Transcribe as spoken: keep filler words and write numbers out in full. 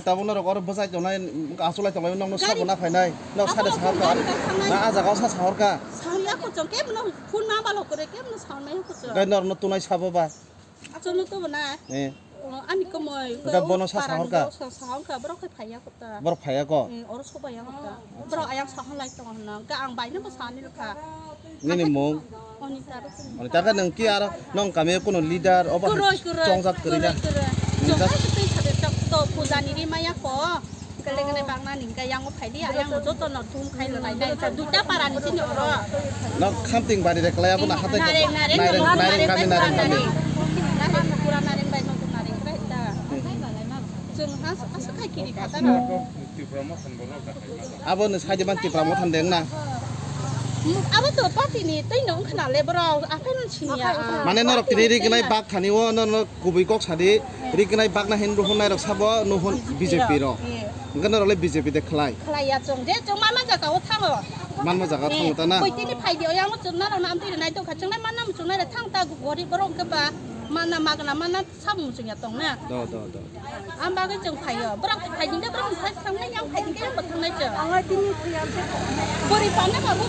Tabuk norok oro bwsai tongnai, asulai tongnai, nokno sabo na phainai, nok sade sahorka. Na a jaga o sa sahorka. Sahorya kuchung, kebo no phone ma balo kore, kebo no sahormaya kuchung. Gai norno tunai sabo ba. Achalo to bana. Eh. Ani komoi. Ga bono sa sahorka. Sa sahorka, borok khai phaiya kota. Borok phaiya ko. Oro sobaya kota. Borok ayang sahorlai tongo hwnna. Ga ang baino bo sani rwkha. Nini mung? Onita. Onita ka nang ki aro nong kami kuno leader oba chongjak kwrwi na. Chongjak kwrwi. Chongjak kwrwi sade chok to puja ni ri maya ko. Kele kele bangna ni ga yang phai di ayang joto no thum khai lo lai dai. Duita para ni sini oro. Nok khamting bari re klaya bo na hatai. Nareng nareng nareng kami nareng kami. Nareng pura nareng bai no nareng krai ta. Chwng as as khai kiri khata na. Abo no saide ban Tipra Motha deng na. Abo to party ni tei no khna le bro aphai no sini ya. Mane norok tini ri gnai bak thani o no no kubui kok sadi ri gnai bak na hin ruhun nai rok sabo no hon B J P ro. Engkhe norok le B J P de khlai. Khlai ya chwng je chwng mama jaga o thango. Manma jaga thango ta na. Koi tini phai di o yang chwng na rok na amtwi nai tong kha chwng nai manna chwng nai thang ta gori borok ke ba manna magna manna. Samung chwngya tong na. Do, do, do. Ang bagwi chwng phaio. Borok phai dingde borok phai thangnai yang phai dingde yang bo thangnai chwng. Ang tini thiyam se. Bori panna babu.